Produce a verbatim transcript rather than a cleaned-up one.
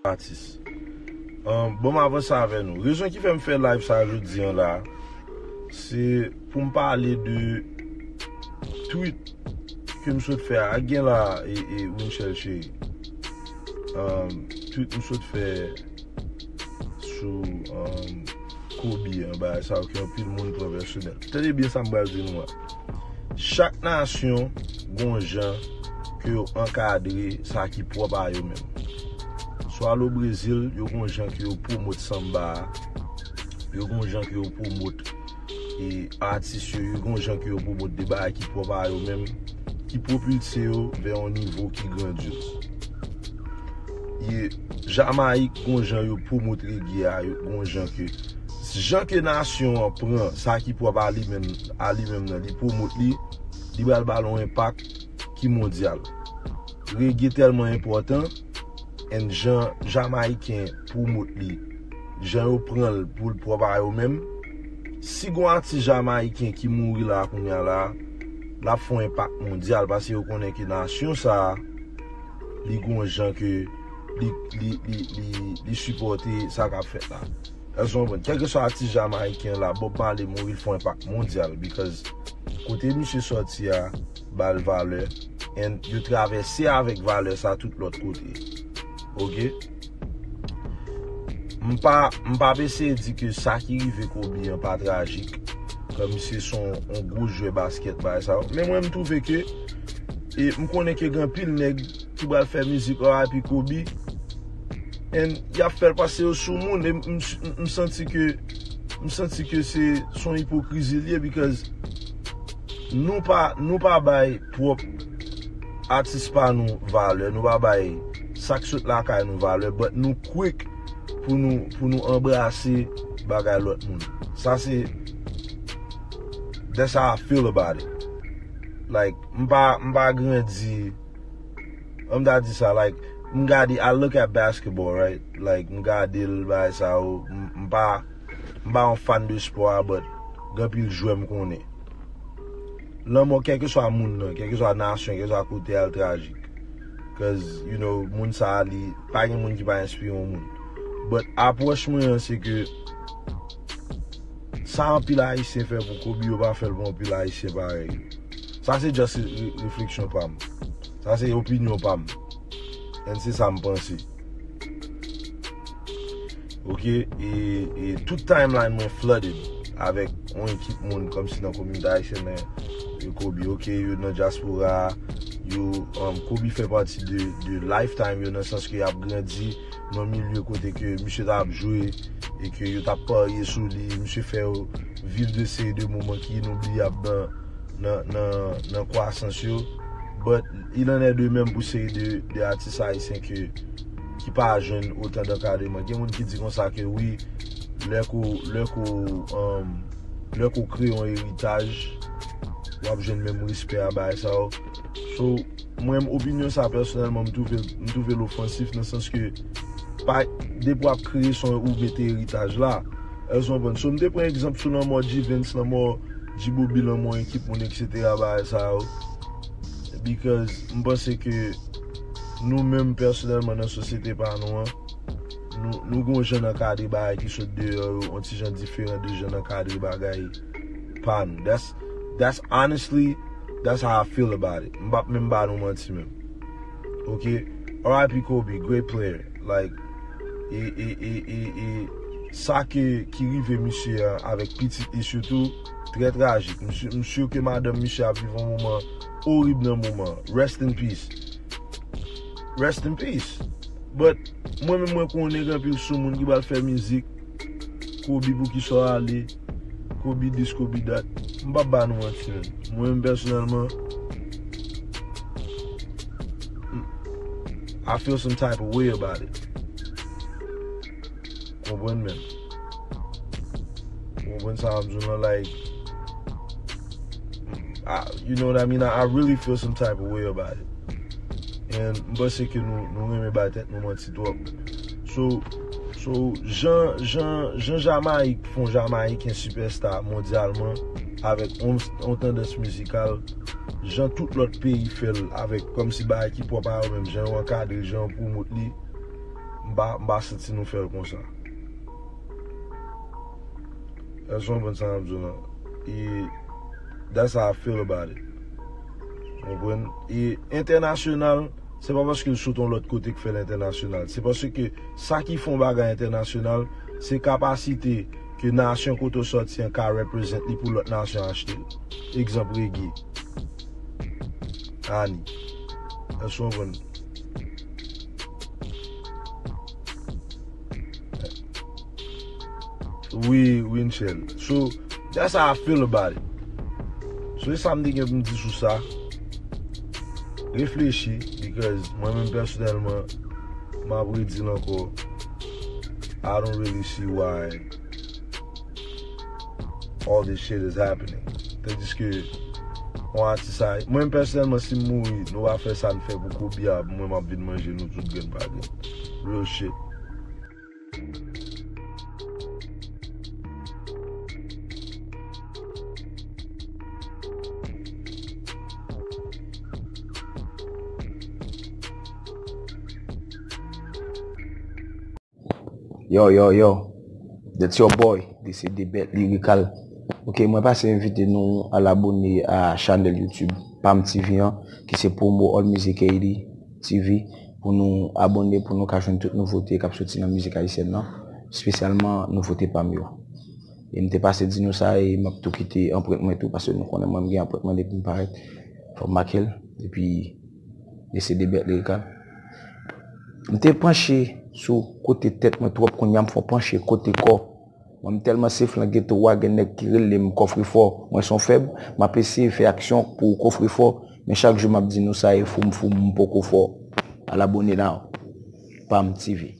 atis. Um, bon, m avanse avè nou. Rezon ki fè m fè live sa jodi an la, se pou m pale de tweet ke m sot fè a. Gen la, e, e, Winchelle Chery. Um, tweet m sot fè sou, um, Kobe an, bagay sa yo ke anpil moun pran pèsonèl. Tande byen sa m pral di nou an. Chak nasyon gon jan ke yo ankadre sa ki pwòp a yo menm. Swa lo Brezil, yo gon jan ke yo pwomot sanba a, yo gon jan ke yo pwomot, e, atis yo, yo gon jan ke yo pwomot de bagay ki pwòp a yo menm, ki pwopilse yo vè yon nivo ki grandyoz. E, Jamayik gon jan yo pwomot rege a, yo gon jan ke, jan ke nasyon an pran sa ki pwòp a li menm, a li menm nan, li pwomot li, li pral ba l yon enpak ki mondyal. Rege tèlman enpòtan, and jan Jamayiken pwomot li, jan yo pran l pou l pwòp a yo menm, si gon atis jamayiken ki mouri la kounye a la, l ap fè yon enpak mondyal, paske yo konnen ke nasyon sa a, li gon jan ke li, li, li, li, li sipòte sa k ap fèt la. Èske w konprann? Kèlkeswa atis jamayiken la, Bob Marley mouri, l fè yon enpak mondyal, because kote misye sòti a, ba l valè, and yo travèse avèk valè sa tout lòt kote. Oke? M pa, m p ap eseye di ke sa ki rive Kobe an pa trajik, kòmsi se yon, yon gwo jwè baskèt, bagay sa yo. Men mwen, m twouve ke, e m konnen ke gen anpil nèg ki pral fè mizik R I P Kobe, and y ap fè l pase yo sou moun, e m, m, m santi ke, m santi ke se, se yon ipokrizi l ye, because nou pa, nou pa bay pwòp atis pa nou valè, nou pa bay sa k sot lakay nou valè, but nou quick pou nou, pou nou anbrase bagay lòt moun. Sa se, that's how I feel about it. Like, m pa, m pa grandi, an m ta di sa, like, m gade, I look at basketball, right? Like, m gade l, bagay sa yo, m, m pa, m pa yon fan de spò a, but gen anpil jwè m konnen. Lanmò, kèlkeswa moun nan, kèlkeswa nasyon, kèlkeswa kote a, l trajik. Cause, you know, moun sa a, li, pa gen moun ki pa enspire yon moun. But apwòch mwen an, se ke sa anpil Ayisyen fè pou Kobe, yo pa fè l pou anpil Ayisyen parèy yo. Sa se just re-, refleksyon pa m. Sa se opinyon pa m. And se sa m panse. Oke, e, e tout timeline mwen flooded avèk yon ekip moun kòmsi nan kominote ayisyèn nan, yo Kobe, oke, yo nan dyaspora, yo, um, Kobe fè pati de, de lifetime yo nan sans ke y ap grandi nan milye kote ke misye t ap jwe e ke yo t ap parye sou li, misye fè yo viv de seri de moman ki inoubliyab nan, nan, nan, nan kwasans yo. But il en est de même pou seri de, de atis ayisyen ke, ki pa jwenn otan dankadreman. Gen moun ki di konsa ke wi, lè ke w, lè ke w, um, lè ke w kreye yon eritaj, w ap jwenn menm respè a bagay sa yo. So, mwen, opinyon sa pèsonèlman, m twouve, m twouve l ofansif nan sans ke pa, depi w ap kreye son ou mete eritaj la. Èske w konprann? So, m te pran egzanp sou lanmò G-Vince, lanmò G-Bobby, lanmò ekip moun, et cetera, bagay sa yo. Because m panse ke nou menm pèsonèlman nan sosyete pa nou an, nou, nou gon jan n ankadre bagay ki sot deyò yo, yon ti jan diferan de jan n ankadre bagay pa nou. That's, that's honestly, that's how I feel about it. M p ap menm ba nou manti menm. Oke? R I P Kobe, great player. Like, e, e, e, e, e, sa ke, ki rive misye a avèk pitit li sitou, trè trajik. M si, m si ke madanm misye ap viv yon moman orib nan moman. Rest in peace. Rest in peace. But, mwen menm mwen konnen gen anpil sou moun ki pral fè mizik. Kobe, poukisa w ale? Kobe this, Kobe that. M p ap ba nou manti, menn. Mwen menm pèsonèlman, m, I feel some type of way about it. Konprann menm. Konprann sa m di w lan, like, I, you know what I mean? I, I really feel some type of way about it. And m panse ke nou, nou renmen bay tèt nou manti twòp. So, so, jan, jan, jan Jamayik fè yon Jamayiken sipèsta mondyalman avèk yon, yon tandans mizikal, jan tout lòt peyi fè l avèk kòmsi bagay ki pwòp a yo menm, jan yo ankadre, jan yo pwomot li. M pa, m pa santi nou fè l konsa. Èske w konprann sa m ap di w lan? E that's how I feel about it. Ou konprann? E entènasyonal, se pa paske l sot yon lòt kote k fè l entènasyonal. Se paske sa ki fè yon bagay entènasyonal, se kapasite ke nasyon kote w sòti an ka represent li pou lòt nasyon achte l. Egzanp, reggae. Ani. Èske w konprann? Wi, Winchell. So, that's how I feel about it. So, e sa m te gen pou m di sou sa. Reflechi, because mwen menm pèsonèlman, m ap redi l ankò. I don't really see why all this shit is happening. Tandiske, yon atis a, mwen pèsonèlman, si m mouri, nou va fè sa n fè pou Kobe a, mwen m ap vin manje nou tout grenn pa grenn. Real shit. Yo, yo, yo. That's your boy, D C D Bèt Lyrical. Ok, mwen pase envite nou al abone a chanèl YouTube Pam T V an, ki se Promo All Music Haiti T V, pou nou abone, pou nou ka jwenn tout nouvote k ap soti nan mizik ayisyèn nan, espesyalman nouvote Pam yo. E m te pase di nou sa, e m ap tou kite anprent mwen tou, paske nou konnen mwen m gen anprent mwen depi m parèt, fò m make l, epi D C D Bèt Lyrical. M te panche sou kote tèt mwen twòp, kounye a m fè yon panche kote kò. Mwen m tèlman se flan geto a, gen nèg ki rele m kòfrefò. Mwen se yon fèb, m ap eseye fè aksyon pou kòfrefò, men chak jou m ap di nou sa, e fou m fou m, m poko fò. Al abone now. Pam T V.